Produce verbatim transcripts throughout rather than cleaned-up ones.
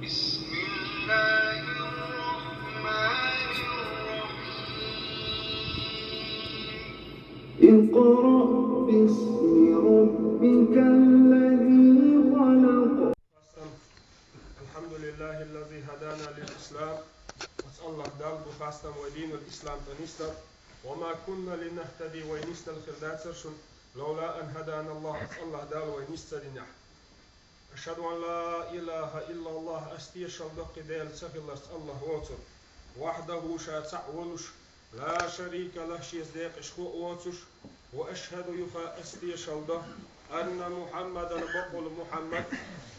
بسم الله الرحمن الرحيم. اقرأ باسم ربك الذي خلق. الحمد لله الذي هدانا للإسلام. Оцу АллахӀ Далла ду хастам вай динул ислам тӀе нисдар. وما كنا لنهتدي, вай нисдала хир дацара шуна, لولا أن هدانا الله, оцу АллахӀ Дала вай нис ца динехь. أشهد أن لا إله إلا الله, ас тешалла до кхин Дела ца хиларца АллахӀ воцург, وحده, ша цхьаъ волуш, لا شريك له, шеца декъашхо а воцуш, وأشهد, юха ас тешалла до, أن محمدا, бакъволу Мухьаммад,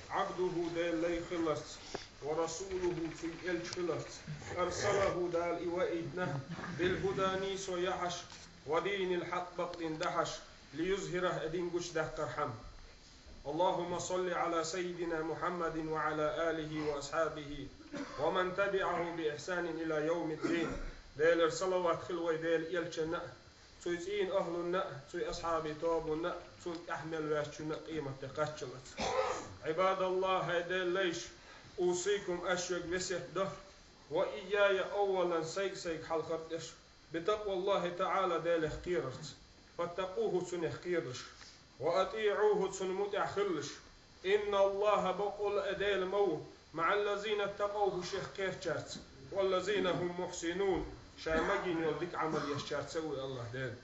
عبده, Делан лай хиларца, ورسوله, цуьнан элча хиларца, أرسله, Дала и ваийтина, بالهدى, нийсо яхьаш, ودين الحق, бакъдин дахьаш, ليظهره, и дин гучудаккхархьама. اللهم صل على سيدنا محمد وعلى آله وأصحابه ومن تبعه بإحسان إلى يوم الدين. Делера салават хила вай Делан элчанна а, цуьнан цӀийнан ахӀлунна а, цуьнан асхьабийн тобанна а, цунна тӀаьхьа мел ваьшначунна а къематде кхаччалц. عباد الله, хӀай Делан лайш, أوصيكم, ас шуьга весет до, وإياي أولا, сайга-сайга хьалхара тӀеш, بتقوى الله تعالى, Делах кхерарца. فاتقوه, цунах кхералаш. وأطيعوه, цунна муьтӀахь хилалаш. إن الله, бакъволу а Дела ма ву, مع الذين اتقوا, шех кхерчаьрца, والذين هم محسنون, ша магийна йолу дика Ӏамал ешчаьрца а ву АллахӀ Дела.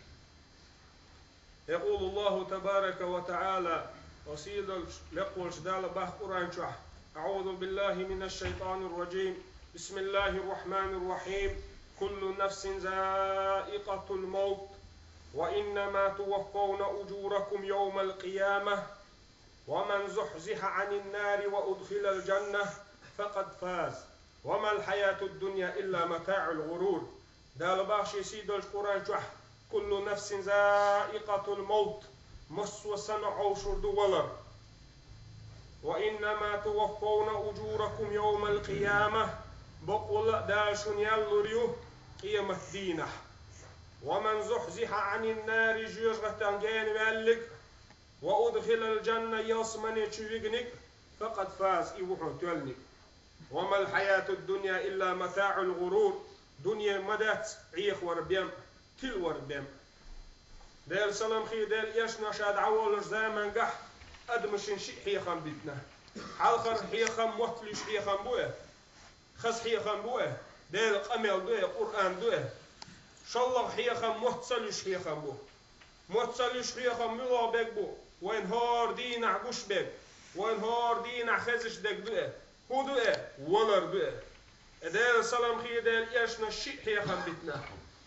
يقول الله تبارك وتعالى, оцу сийлахьчу лекха волчу Дала боху Къуръан чохь: أعوذ بالله من الشيطان الرجيم. بسم الله الرحمن الرحيم. كل نفس ذائقة الموت وإنما توفون أجوركم يوم القيامة ومن زحزح عن النار وأدخل الجنة فقد فاز وما الحياة الدنيا إلا متاع الغرور. Дала боху шен сийлахьчу Къуръан чохь: كل نفس ذائقة الموت, массо а санна Ӏовшур ду валар. وإنما توفون أجوركم يوم القيامة, бакъволу а Дала шуна ял лур ю къематдийнахь. ومن زحزح عن النار, жоьжахатин гена ваьллиг, وأدخل الجنة, ялсамани чу вигниг, فقد فاز, и ву хьуна тоьллиг. وما الحياة الدنيا إلا متاع الغرور. Дуьне ма дац Ӏехавар бен, тилавар бен. Делан салам хийла Делан элчано ша дӀаволлучу замангахь адамашна шиъ хьехам битина. Хьалхара хьехам мотт луьйш хьехам бу и. Хаза хьехам бу и. Делан къамел ду и, Къуръан ду и. ШолгӀа хьехам мотт ца луьйш хьехам бу. Мотт ца луьйш хьехам муьлха бег бу? Вайн хӀора дийнахь гуш бег, вайн хӀора дийнахь хезаш дерг ду и. ХӀун ду и? Валар ду и. Делан салам хийла Делан элчано шиъ хьехам битина.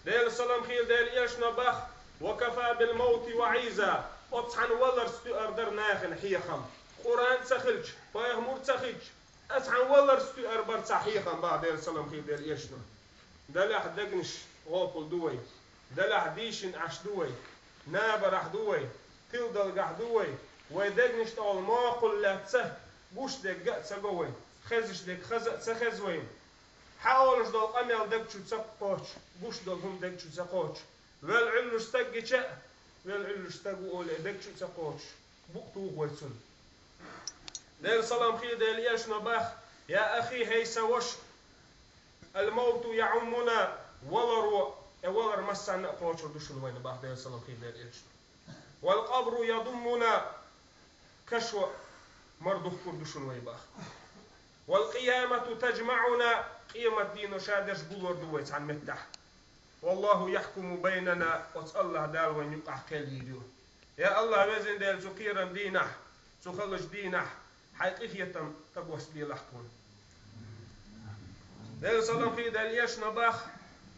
Делан салам хийла Делан элчано боху: وكفى بالموت وعيزا. Оцу цхьана валарца туьар дара нахана хьехам. Къуръан ца хилча, пайхамар ца хилча, оцу цхьана валарца туьар бара цхьа хьехам, боху Делан салам хийла Делан элчано. Делахь дегнаш гӀопал ду вай, делахь дийшина Ӏаш ду вай, набарахь ду вай, тиладалгахь ду вай, вай дегнаш тӀехула мокхула лаьцна гуш дерг а ца го вайн, хезаш дерг хаза а ца хеза вайн. Хьан олуш долу къамел дег чу ца кхочу, гуш долу хӀума дег чу ца кхочу. Вел Ӏуьллуш стаг гича а, вел Ӏуьллуш стаг ву олий дег чу ца кхочуш, букъ туху вай цунна. Делан салам хийла Делан элчано боху: يا أخي, хӀей сан ваша, الموت يعمنا, валаро, э, валар массарна а кхочур ду шуна вайна, боху Делан салам хийла Делан элчано. والقبر يضمنا, кашо мара духкур ду шуна вай, боху. والقيامة تجمعنا, къематдийно шадерш гулор ду вай цхьана меттехь. والله يحكم بيننا, оцу АллахӀ Дала вайна юкъахь кхел йийр ю. Я АллахӀ, Везан Дела, цу кхерам дийнахь, цу халачу дийнахь хьайн къинхетам тӀебоссабелахь тхуна. Делан салам хийла Делан элчано боху: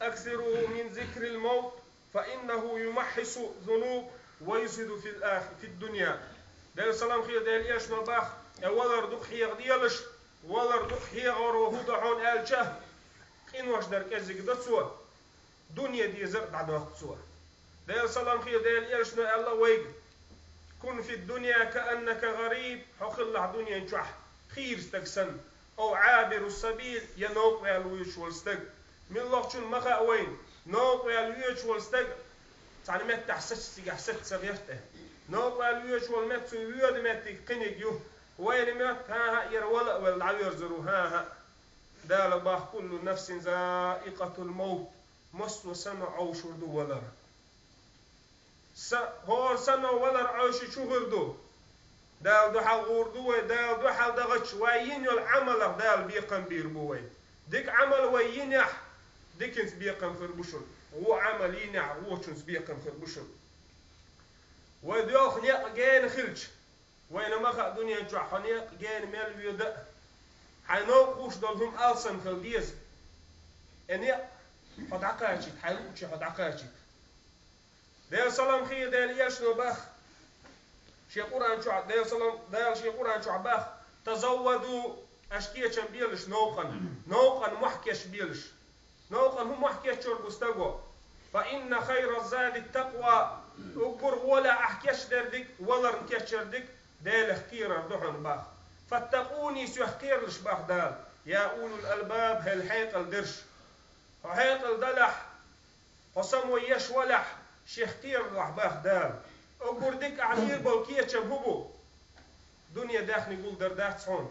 أكثروا من ذكر الموت فإنه يمحص الذنوب ويفسد في الآخ-، في الدنيا. Делан салам хийла Делан элчано боху: э, валар дукха хьехаделаш, валар дукха хьехаро хӀун до хьуна аьлча, къинош дар кӀезиг до цо, дуьне дезар а дӀадоккху цо. Делан салам хийла Делан элчано аьлла вайга: كن في الدنيا كأنك غريب, хьо хилалахь дуьнен чохь хийра стаг санна, أو عابر سبيل, я новкъа ваьлла воьдуш волу стаг. Муьлххачунна ма хаьа вайна, новкъа ваьлла воьдуш волу стаг цхьана меттехь саца, цигахь саца ца гӀерта. Новкъа ваьлла воьдуш волу метта цуьнан воьду меттиг кхиниг ю. Вайна моьтту, хӀан-хӀа, яра вала а велла дӀаверзар ву, хӀан-хӀа. Дала бах: «Куллу нафсин заикъатул маут». Массо а санна Ӏовшур ду валар. Са-, хӀора санна валар Ӏовшичу хир ду. Дала дуьхьал гӀур ду вай, Дала дуьхьал дахача, вай йина йолу Ӏамалах Дала бекхам бийр бу вай. Дика Ӏамал вай йинехь, диканца бекхам хир бу шуна. ВогӀу Ӏамал йинехь, вочунца бекхам хир бу шуна. Вай доьлху некъ гена хилча, вайна ма хаьа дуьнен чохь хьо некъ гена мел воьду а. Хьайн новкъа хууш долу хӀума алсам хила деза. И некъ хьо дӀакхачийта, хьайн лууче хьо дӀакхачийта. Делан салам хилла Делан элчано бах, шен Къуръан чохь, Делан салам, Дала шен Къуръан чохь бах: «Тазавваду», аша кечам белаш новкъан, новкъан мохь кечбелаш. Новкъан хӀун мохь кечъяр бу стаго? «Фа инна хайра зади такъва». Уггар гӀолехь ахь кечдер дика, валарна кечъяр дика, Делах кхерар ду хьуна бах. «Фаттакъуни», соьх кхералаш бах Дала, «я улул албаб», хӀай хьекъал дерш. Хьо хьекъал далахь, хьо само еш валахь, шех кхералахь бах Дала. Уггар дика ахь бийр болу кечам хӀун бу? Дуьне даьхни гулдар дац хьуна,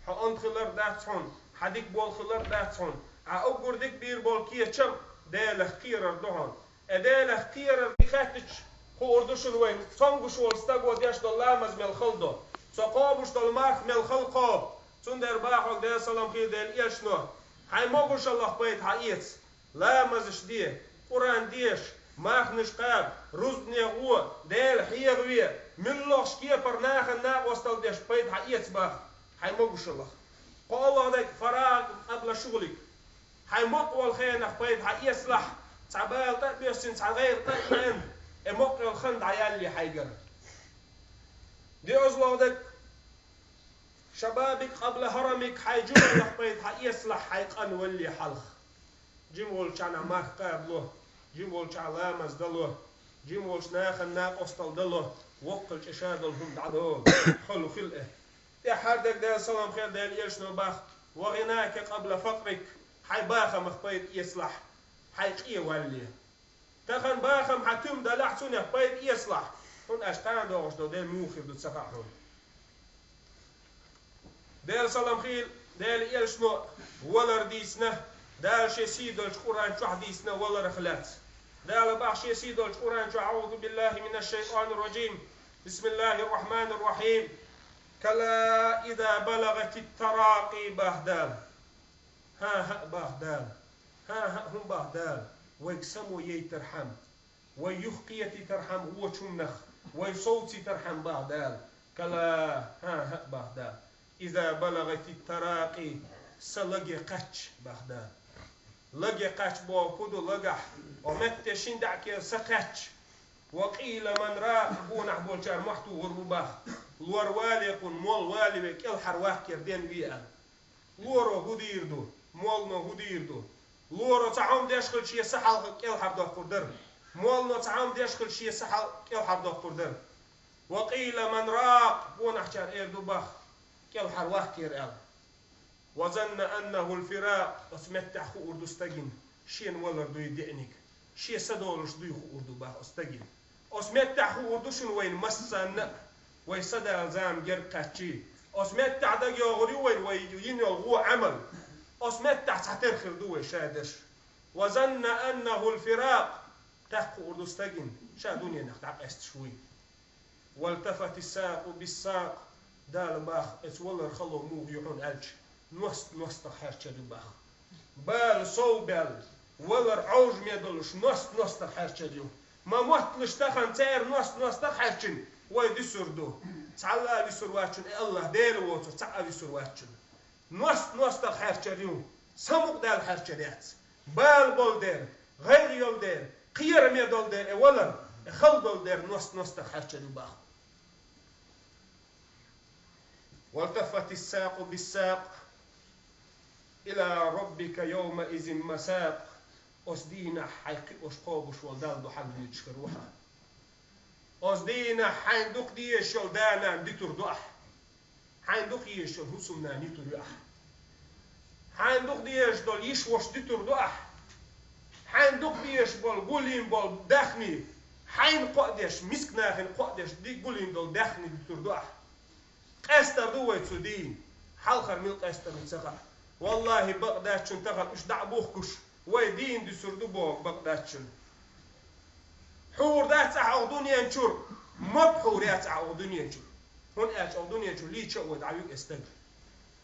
хьо онда хилар дац хьуна, хьан дика болу хилар дац хьуна. Ахь уггар дика бийр болу кечам Делах кхерар ду хьуна. И Делах кхерар хаьттича хуур ду шуна вайна, цомгуш волу стаго деш долу ламаз мел хала до, цо кхобуш долу марх мел хала кхобу. Цундела бахьа Делан салам хилла Делан элчано: «Хьайн могушаллах пайда хьаэца». Ламазаш де, Къуръан деша, мархнаш кхаба, рузбане гӀо, Дела хьехаве, муьлххачу кепара нахана накъосталла деш пайда хьаэца бах хьайн могушаллах. КхоалгӀа дерг: «Фарагъ къабла шугӀлик». Хьайн мукъа волу хенах пайда хьаэцалахь, цхьа бала тӀе а боьссина, цхьа гӀайгӀа тӀе а еана, и мукъа йолу хан дӀаялале хьайгара. ДоьазлагӀа дерг: «Шабабик къабла хӀарамик», хьайн жималлах пайда хьаэцалахь, хьайн къанвалале хьалха. Жима волчохь марх кхаба ло, жима волчохь ламаз дан ло, жима волчу нахана накъосталла дан ло, воккхал чӀе ша долу хӀума дӀадолу, хала хила и. ТӀаьххьара дерг, Делан салам хилла Делан элчано бах: «Ва гӀинака къабла факърик», хьайн бахамах пайда эцалахь, хьайн къе валале. Тахана бахам хьан туьма далахь, цунах пайда эцалахь, хьуна аша тана догӀуш долу ден муха хир ду ца хаьа хьуна. Делан салам хилла Делан элчано валар дийцина, Дала шен сий долчу Къуръан чохь дийцина валарх лаьцна. Дала бах шен сий долчу Къуръан чохь: «Аъузу биллахи минаш шайтанир раджим. Бисмиллахир рахманир рахим. Калла иза балагатит таракъи», бах Дала. ХӀан-хӀа, бах Дала. ХӀан-хӀа, хӀун бах Дала? Вайга само яйтархьама, вай юхакхетийтархьама вочу хӀуманах, вай совцийтархьама бах Дала. Калла, хӀан-хӀа, бах Дала. Иза балагатит таракъи, са лаге кхаьчча бах Дала. Лаге кхаьчча боху хӀун ду лагахь? О метте шин даьӀахкера са кхаьчча, ва къийла ман ракъ, гонахь болчара мохь тухур бу бах. Лор вале кхунна, молла валаве, кӀелхьарваккхера ден ве аьлла. Лоро хӀун дийр ду? Моллано хӀун дийр ду? Лоро цхьа хӀума деш хилча, шен са хьалха кӀелхьардоккхур дара. Моллано цхьа хӀума деш хилча, шен са хьал кӀелхьардоккхур дара. Ва къийла ман ракъ, гонахьчара эр ду бах, кӀелхьарваккхера аьлла. Ва занна аннахул фиракъ, оцу меттехь хуур ду стагина, шена валар дуй деаниг. Шен са долуш дуй хуур ду бах оцу стагина. Оцу меттехь хуур ду шуна вайна массанна а, вай са дала зама герга кхаьччий. Оцу меттехь дагайогӀур ю вайна вай йина йолу вон Ӏамал. Оцу меттехь цхьатера хир ду вай ша дерш. Ва занна аннахул фиракъ, тӀаккха хуур ду стагина, ша дуьненах дӀакъаьсташ вуй. Валтафатис-сакъу бис-сакъ, Дала бах, оцу валар хало муха ю хьуна аьлча, ност-ностах хьерчар ю бах. Бала сов баьлла, валар Ӏовжаме долуш, ност-ностах хьерчар ю. Ма мотталаш тахана церан ност-ностах хьерчина вай дуьсур ду. Цхьалла а вуьсур вац шуна, и АллахӀ Дела воцург цхьаъ а вуьсур вац шуна. Ност-ностах хьерчар ю, самукъадаьлла хьерчар яц. Бала болу дера, гӀайгӀа йолу дера, кхераме долу дера, э, валар, э, хала долу дера ност-ностах хьерчар ю бах. Валтафатис-сакъу бис-сакъ, ила роббика йовмаизин масакъ. Оцу дийнахь хьайн кхиош кхобуш волу Далла дуьхьал воьдуш хир ву хьо. Оцу дийнахь хьайн дукха дезаш йолу да-нана дитур ду ахь. Хьайн дукха езаш йолу хӀусамнана йитур ю ахь. Хьайн дукха дезаш долу йиша-ваша дитур ду ахь. Хьайн дукха дезаш болу гулйина болу даьхни, хьайна кхоа деш, мискачу нахана кхоа деш, ди-, гулйина долу даьхни дитур ду ахь. Къаьстар ду вай цу дийнан? Хьалхара мила къаьстар ду ца хаьа. Валлахьи, бакъдачун тахана уьш дӀа а бухкуш, вай дийна дуьсур ду боху бакъдачун. Хьур дац ахьа оха дуьнен чуьра, мап хьур яц ахьа оха дуьнен чуьра. ХӀунда аьлча оха дуьнен чуьра лийча а вай дӀавуьгу и стаг.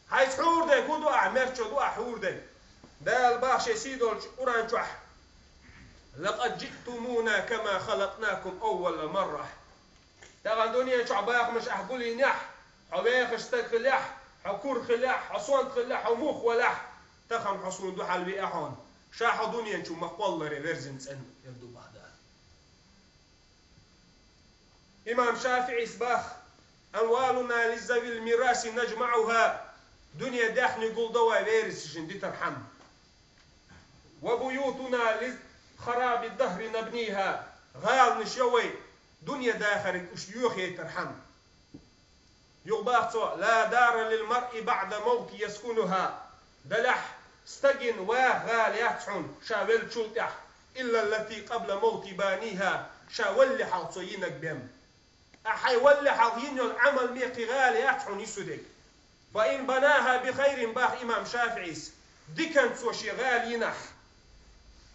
Хьайца хьур дерг хӀун ду ахьа, мерчо ду ахьа хьур дерг? Дала баха шен сий долчу Къуран чохь: «Лакъад жиътумуна кама халакънакум аввала марра». Тахана дуьнен чохь бахамаш ахь гулйинехь, хьо вехаш стаг хилехь, хьо кура хилехь, хьо сонта хилехь, хьо мух валехь, тахана хьо суна дуьхьал веа хьуна, ша хьо дуьнен чу ма кхоллале верзина цӀена, эр ду баха Дала. Имам ШафиӀис баха: «Амвалуна лизавил мираси наджмаӀуха», дуьне даьхни гулдо вай вересашна дитархьама. «Ва буютуна ли хараби дахри набниха», гӀаланаш йо вай, дуьне дахариг уьш йохийтархьама. Юха баха цо: «Ла дара лил маръи баъда мавти яскунуха», делахь стагана ваха гӀала яц хьуна ша веллачул тӀаьхьа, «илла ллати къабла мавти баниха», ша валле хьалха цо йинарг бен. Ахьа хьайн валле хьалха йина йолу Ӏамал мекхий гӀала яц хьуна йисург. «Фа ин банаха би хайрин», баха имам ШафиӀис, диканца цо шен гӀала йинехь,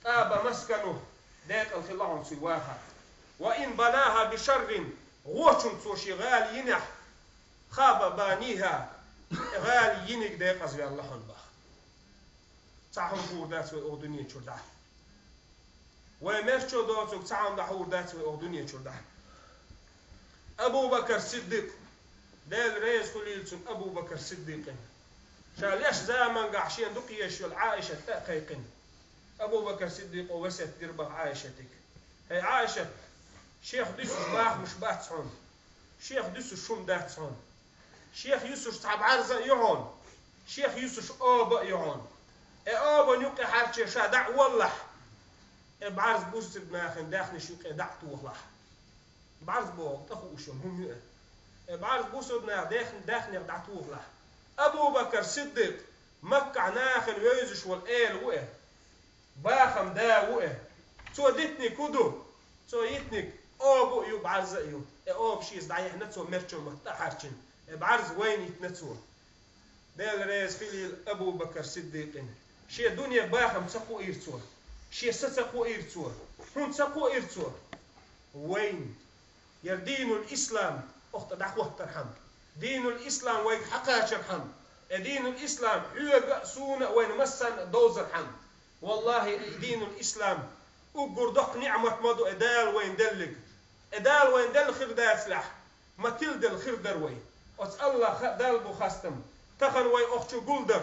«тӀаба масканух», декъала хилла хьуна цуьнан вахар. «Ва ин банаха би шаррин», вочунца цо шен гӀала йинехь, «хаба баниха», гӀала йинарг декъазваьлла хьуна баха. Цхьа хӀума хуур дац вай оха дуьнен чуьра дӀа. Вай мерчо доцург цхьа хӀума дӀахуур дац вай оха дуьнен чуьра дӀа. Абу Бакар Сиддикъ, Дела реза хуьлийла цунна Абу Бакар Сиддикъина, ша леш замангахь шена дукха езаш йолу Ӏаишат тӀе а кхайкхина, Абу Бакар Сиддикъо весет дира баха Ӏаишатига: «ХӀей, Ӏаишат, шех дуьсуш бахамаш бац хьуна, шех дуьсуш хӀума дац хьуна». Шех юьсуш цхьа бӀарза а ю хьуна, шех юьсуш оба а ю хьуна. И обан юккъе хьарчий ша дӀа а воллахь, и бӀарз бусург нахана даьхнаш юккъе дӀа а тохалахь. БӀарз бохург тӀе хууш йолу хӀума ю и. И бӀарз бусург наха даьхн-, даьхнех дӀатохалахь. Абу Бакар Сиддикъ, Маккахь нахана вевзаш волу эла ву и. Бахам да ву и. Цо дитниг хӀун ду? Цо йитниг оба а ю, бӀарза а ю. И оба шеца дӀаяьхьна цо мерчо мотт тӀе а хьарчийна. И бӀарз вайна йитна цо. Дела реза хуьлийла Абу Бакар Сиддикъина. Шен дуьне бахам ца кхоийра цо. Шен са ца кхоийра цо. ХӀунда ца кхоийра цо? Вайна. Яра дийнул ислам оха тӀе дӀахӀоттархьама, дийнул ислам вайга хьакхачархьама, э, дийнул ислам хьоьга а, суна а, вайна массарна а довзархьама. Валлахьи, и дийнул ислам уггар доккха ниӀмат ма ду, э, Дала вайна деллиг. Э, Дала вайна делла хир дацалахь, ма тиладелла хир дара вай. Оцу Аллахьа Далла бу хастам. Тахана вай оха чу гулдар,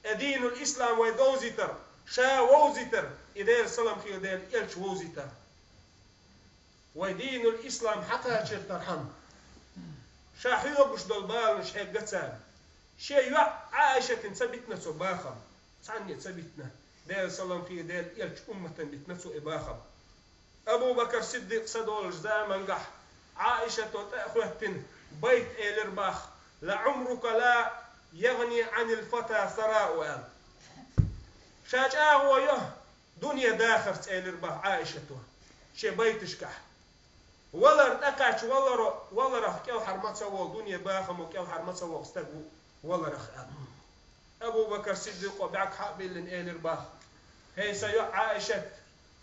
э, дийнул ислам вай довзийтар, ша вовзийтар, и Делан салам хилла Делан элча вовзийтар. Вай дийнул ислам хьакхачийтархьама, ша хьоьгуш долу баланаш хьегна цара. Шен йоӀ Ӏаишатина ца битина цо бахам, цхьанне а ца битина. Делан салам хилла Делан элчан умматана битина цо и бахам. Абу Бакар Сиддикъ са долуш замангахь Ӏаишато тӀе а хӀоьттина, байт элира баха: «Ла Ӏумрука ла ягӀни Ӏанил фата сараъу», аьлла. Ша чӀагӀо йо, дуьне дахарца, элира баха Ӏаишато шен байташкахь. Валар тӀекхаьчча, валаро, валарах кӀелхьара ма ца волу, дуьне бахамо кӀелхьара ма ца волу стаг ву валарах аьлла. Абу Бакар Сиддикъо бӀаьрг хьа а биллина элира баха: «ХӀей, сан йоӀ Ӏаишат,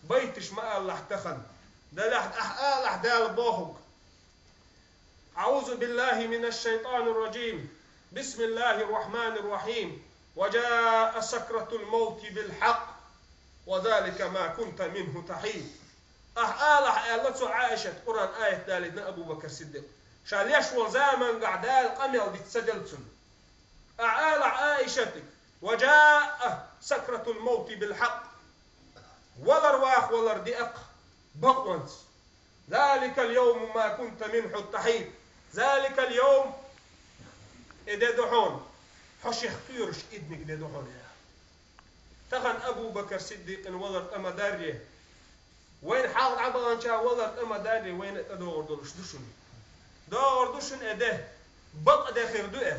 байташ ма алалахь тахана. Делахь ахь алахь Дала бохург. أعوذ بالله من الشيطان الرجيم. بسم الله الرحمن الرحيم. وجاءت سكرة الموت بالحق. وذلك ما كنت منه تحيد». Ахь алахь, аьлла цо Ӏаишат, Къуръан аят далийна Абу Бакар Сиддикъ. Ша леш волу замангахь Дала къамел диц ца делла цунна. Ахь алахь Ӏаишатига: «وجاءت سكرة الموت بالحق». Валар ваха валар деа-кх бакъонца. «ذلك اليوم ما كنت منه تحيد». «ذلك اليوم», и де ду хьуна, хьо шех кхоьруш идниг де ду хьуна. Тахана Абу Бакар Сиддикъин валар тӀе ма дарре. Вайна хьалха дӀабаханча валар тӀе ма дарре, вайна а тӀедогӀур долуш ду шуна. ДогӀур ду шуна и де, бакъ де хир ду и.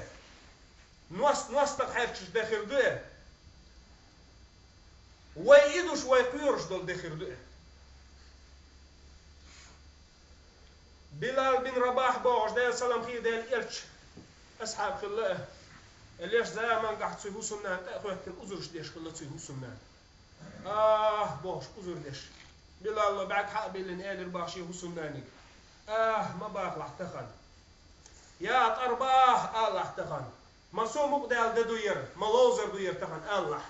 Ност, ностагӀа хьерчаш де хир ду и. Вай идуш, вай кхоьруш долу де хир ду и. Билал бин Рабах бохуш, Делан салам хилла Делан элча, Асхьаб хилла а, леш замангахь цуьнан хӀусамнана тӀе а хӀоьттина узурш деш хилла цуьнан хӀусамнана. «Ахь», – бохуш узур деш. Билалло бӀаьрг хьа а биллина элира бах шен хӀусамнаниг: «Ахь, ма бахалахь тахана. Я тӀарбахь, алахь тахана. Ма со мукъадаьлла де ду яра, ма ловзар ду яра тахана, алахь».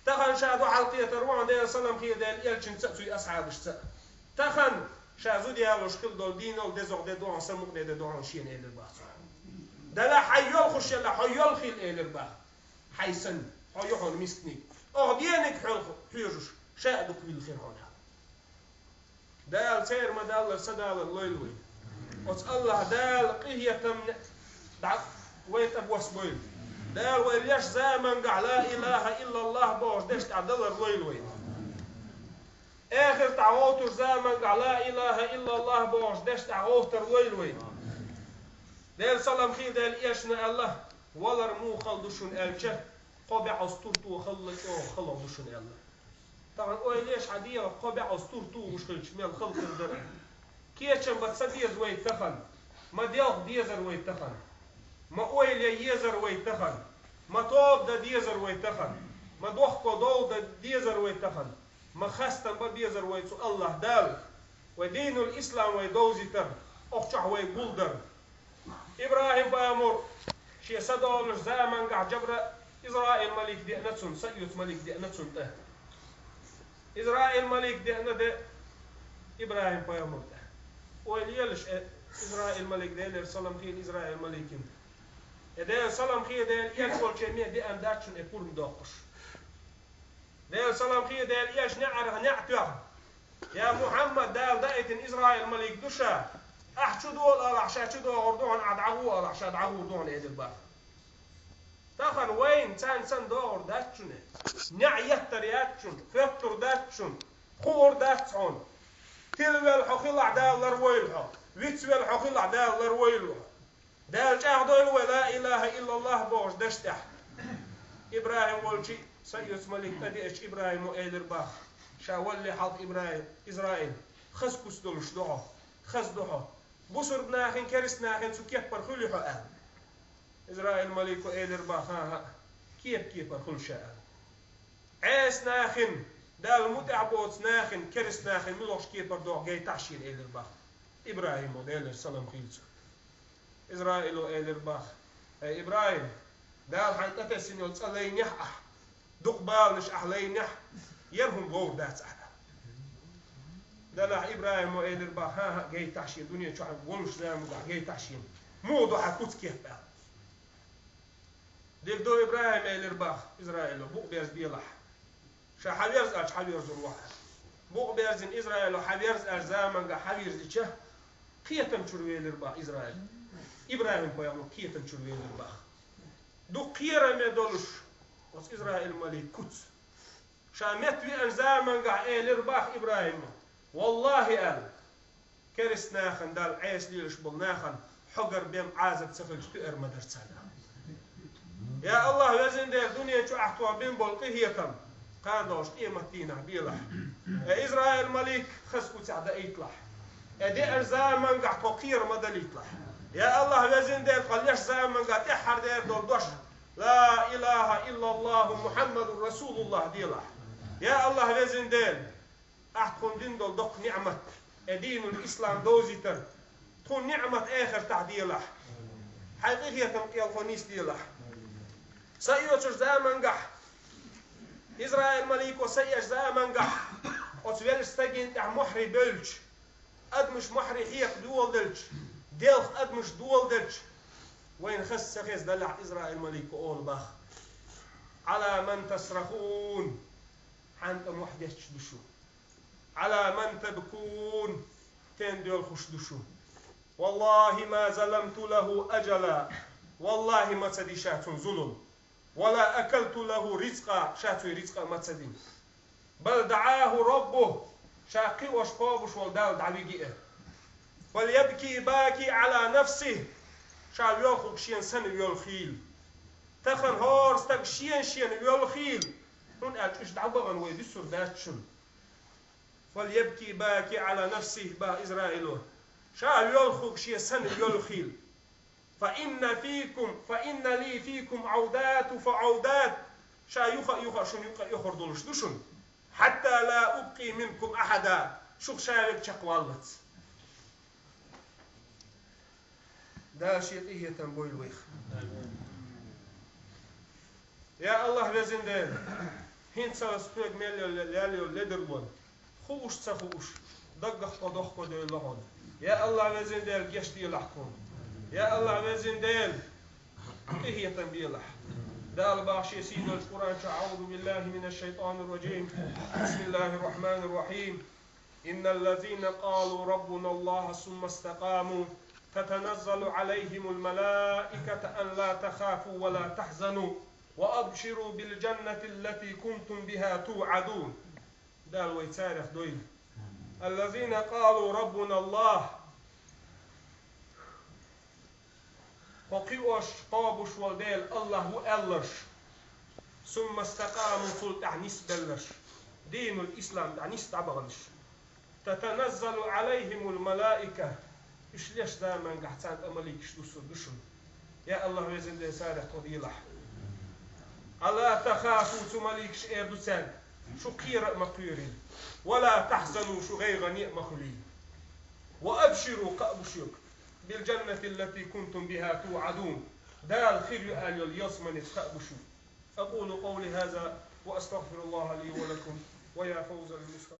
Тахана ша дуьхьал кхетар ву хьуна Делан салам хилла Делан элчанца а, цуьнан асхьабашца а. Тахана ша зуда ялош хилла долу дийнал дезагӀа де ду хьуна, са мукъаде де ду хьуна шена, элира бах цо. Делахь хьайн йолхуш елахь, хьо йолхийла, элира бах. Хьайн санна, хьо ю хьуна мисканиг. Оха дениг хьоьлху хьоьжуш, ша а дукха вилла хир хьуна. Дала церан ма-даллара, са далар лойла вай. Оцу АллахӀ Дала къинхетам дӀа вай тӀе босбойла. Дала вай леш замангахь «Ла илахӀа иллаллахӀ» бохуш деш тӀехь далар лойла вай. Эхартахь гӀовтуш замангахь «Ла илахӀа иллаллахӀ» бохуш деш тӀехь гӀовтар лойла вай. Делан салам хилла Делан элчано аьлла: «Валар муха хала ду шуна аьлча, кхо бӀозза турто хала чӀогӀа хала ду шуна», – аьлла. Тахана ойла еш хьан дегӀах, кхо бӀозза турто тухуш хилча, мел хала хир дара. Кечам бан ца беза вай тахана, ма делха дезар вай тахана, ма ойла ян езар вай тахана, ма тоба дан дезар вай тахана, ма дохко дов дан дезар вай тахана, ма хастам бан безар вай цу АллахӀ Дала, вай динул ислам вай довзийтар, оха чохь вай гулдар. ИбрахӀим-пайхамар шен са долуш замангахь Жабра-, Израил-малик деана цунна, са оьцу малик деана цунна тӀе. Израил-малик деана де ИбрахӀим-пайхамар тӀе. Ойла елаш, э, Израил-малик, Делера салам хилла Израил-маликина. Э, Делера салам хилла Делан элча волчу ме деана дац шуна, э, пурба доккхуш. Делера салам хилла Делан элча неӀарх неӀ тоьхна: «Я Мухьаммад, Дала даийтина Израил-малик ду ша. Ахь чу дола алахь, ша чу догӀур ду хьуна, ахь дӀагӀо алахь, ша дӀагӀур ду хьуна», – элира бах. Тахана вайна царна санна догӀур дац шуна. НеӀ еттар яц шуна, хоьттур дац шуна, хуур дац хьуна. Тилавелла хьо хилахь, Дала ларвойла хьо. Вицвелла хьо хилахь, Дала ларвойла хьо. Дала чӀагӀдойла вай «Ла илахӀа иллаллахӀ» бохуш деш тӀехь. ИбрахӀим волчу са оьцу малик тӀедеача, ИбрахӀимо элира бах: «Ша валале хьалха, ИбрахӀим, Израил, хаза куц долуш ду хьо, хаза ду хьо. Бусург нахин, керста нахин цу кеппара хуьлу хьо», – аьлла. Израил-малико элира бах: «ХӀан-хӀа, кепа-кепара хуьлу ша», – аьлла. Ӏеса нахин, Далла мутӀахь боцу нахин, керста нахин муьлхачу кепара догӀу гайтахь шена, элира бах ИбрахӀимо, Делера салам хилла цунна. Израило элира бах: «Эй, ИбрахӀим, Дала хьайна тӀетесна йолу цӀа лайнехь ахь, дукха баланаш ахь лайнехь, яра хӀума вовр дац ахь». Делахь ИбрахӀимо элира бах: «ХӀан-хӀа, гайтахь шена, дуьне чохь волуш заманахь гайтахь шена, муха ду хьан куц-кеп», – аьлла. «Дика ду, ИбрахӀим, – элира бах Израило, – букъ берзабелахь. Ша хьан верза аьлча, хьан верзур ву хьо». Букъ берзина Израило хьан верза аьлча заманга хьан вирзича, кхетам чуьра велира бах Израил. ИбрахӀим-пайхамар кхетам чуьра велира бах. Дукха кхераме долуш оцу Израил-малик куц. Ша метта веана замангахь элира бах ИбрахӀима: «ВаллахӀи, – аьлла, – керста нахана Далла Ӏеса лелаш болу нахана хьогара бен Ӏазап ца хилча, туьар ма дара царна». Я АллахӀ, везан Дела, дуьне чу ахь тхо бина болу къинхетам кхана долуш къематдийнахь белахь. Я Израил-малик, хаза куцехь даийталахь. Я деана замангахь тхо кхера ма далийталахь. Я АллахӀ, везан Дела, тхо леш замангахь тӀаьххьара дер долу дош: «Ла илахӀа иллаллахӀу Мухьаммадун РасулуллахӀ», – делахь. Я АллахӀ, везан Дела, ахь тхуна дина долу доккха ниӀмат, э, динул ислам довзийтар, тхуна ниӀмат эхартахь делахь. Хьайн къинхетам кӀелхо нисделахь. Са оьцуш замангахь, Израил-малико са еш замангахь, оцу веллачу стагина тӀехь мухьри бевлча, адамаш мухьри хьекха доладелча, делха адамаш доладелча, вайна хаза ца хеза далахь, Израил-малико олу бах: «Ӏала ман тасрахун? Хьан тӀе мохь детташ ду шу? Ӏала ман табкун? Стен доьлхуш ду шу? ВаллахӀи, ма заламту лахӀу аджала. ВаллахӀи, ма ца ди ша цунна зулам. Ва ла акалту лахӀу ризкъа, ша цуьнан ризкъа а ма ца дина. Бал даӀахӀу РаббухӀу, ша кхиош, кхобуш волу Далла дӀавиги а. Фальябки баки Ӏала нафсихӀ, ша воьлхург шена санна воьлхийла. Тахана хӀора стаг шена-шена воьлхийла, хӀунда аьлча уьш дӀабахана вай дуьсур дац шуна». «Фальябки баки Ӏала нафсихӀ», – бах Израило, – «ша воьлхург шена санна воьлхийла». فإن فيكم، فإن لي فيكم عودات فعودات. Ша юха-юха шун юкъа юхар долуш ду шун. حتى لا أبقي منكم أحدا. Шух ша верг чекхваллац. Дала шен къинхетам бойла вайх. Я Аллах, везан Дела, хӀинца ас хьоьга мел йолу лел йолу ледарлонна, хууш ца хууш, даггах кхо дохко девлла хьуна. Я Аллах, везан Дела, гечделахь кхунна. Я Аллах, везан Дела, къинхетам белахь. Дала боху шен сийдолчу Къуръан чохь: أعوذ بالله من الشيطان الرجيم. بسم الله الرحمن الرحيم. إن الذين قالوا ربنا الله ثم استقاموا تتنزل عليهم الملائكة أن لا تخافوا ولا تحزنوا وأبشروا بالجنة التي كنتم بها توعدون. Дала вай царех дойла. الذين قالوا ربنا الله. Кхо кхиош, кхобуш волу Дела Аллах ву аьлларш, ثم استقاموا, цул тӀаьхьа нисбелларш, динул ислам тӀехь нисса дӀабаханаш. تتنزل عليهم الملائكة, уьш леш замангахь царна тӀе маликаш дуссур ду шуна. Я Аллах, везан Дела, царех тхо делахь. ألا تخافوا, цу маликаша эр ду цаьрга, шу кхера а ма кхоьрий, ولا تحزنوا, шу гӀайгӀане а ма хуьлий. وأبشروا, кхаъ бу шуьга, بالجنة التي كنتم بها توعدون, Дала хир ю аьлла йолу ялсаманица кхаъ бу шуьга. أقول قولي هذا وأستغفر الله لي ولكم ويا فوز المستغفرين.